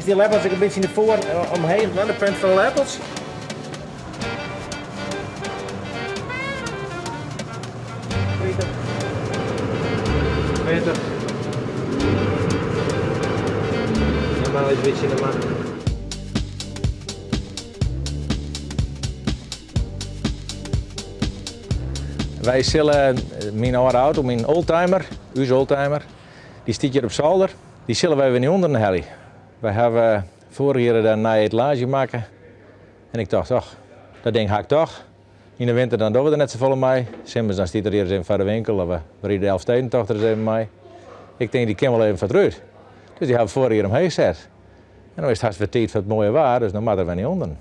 Is dy leppels ek in bytsje nei foaren omheech dwaan, de punt fan de leppels? 30, 40. Normaal is bytsje normaal. Wy sille myn âlde auto, myn oldtimer, ús oldtimer, dy stiet hjir op solder. Dy sille wy wer nei ûnderen helje. Wy hawwe foarich jier de nije etalaazje makke en ik tocht, och, dat ding ha ik toch. Yn de winter dan dogge we der net safolle mei. Simmers dan stiet er hjir ris even foar de winkel of we ride de Elfstedentocht der ris even mei. Ik tink, dy kin wol even foar it rút. Dus dy ha we foarich jier omheech set. En no is it hast wer tiid foar it moaie waar, dus no moat er wer nei ûnderen.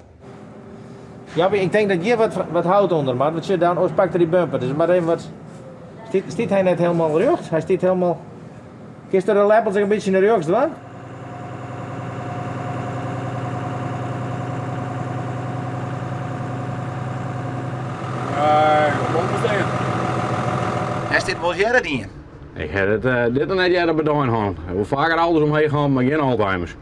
Jappie, ik tink dat hjir wat, wat hout ûnder moat, want sjoch dan, oars pakt er dy bumper. Dus moat even wat. Stiet, stiet hy net hielendal rjocht? Hy stiet hielendal. Kinst de leppels ek in bytsje nei rjochts dwaan? Nee, bumper stean. Hast dit wolris earder dien? Ik ha dit, dit noch net earder bedein hân. Ik wol faker auto's omheech hân, mar gjin oldtimers.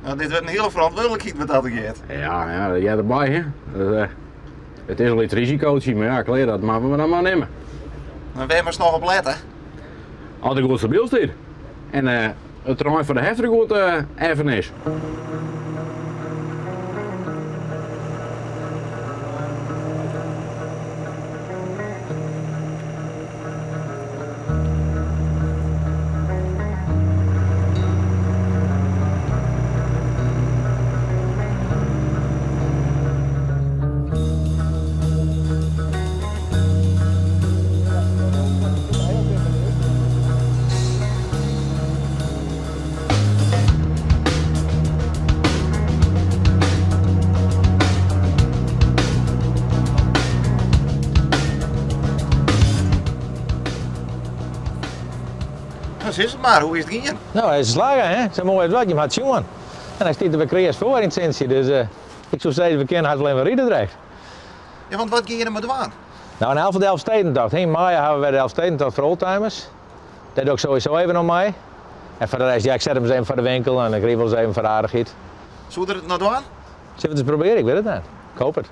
No, dit wurdt in hiele ferantwurdlikheid wat dat giet. Ja, ja, dat heart derby, hè. Dat, it is in lyts risikootje, mar ja, klear, dat moatte we dan mar nimme. Mar wêr moatst noch op lette? As er goed stabyl stiet en it terrein foar de hefter goed effen is. No sis it mar, hoe is it gien? No, hy is slagge, hè? Sa moai as wat, jim ha it sjoen. En hy stiet der wer kreas foar yn it sintsje, dus ik soe sizze, we kinne hast wol even ride direkt. Ja, want wat gean je der mei dwaan? No, in elf de Elfstedentocht. Yn maaie hawwe we wer de Elfstedentocht foar oldtimers. Dêr doch ik sowieso even oan mei. En foar de rest, ja, ik set him ris even foar de winkel en ik riid wolris even foar de aardichheid. Soe er it noch dwaan? Sille we it ris probearje? Ik wit it net. Ik hoop it.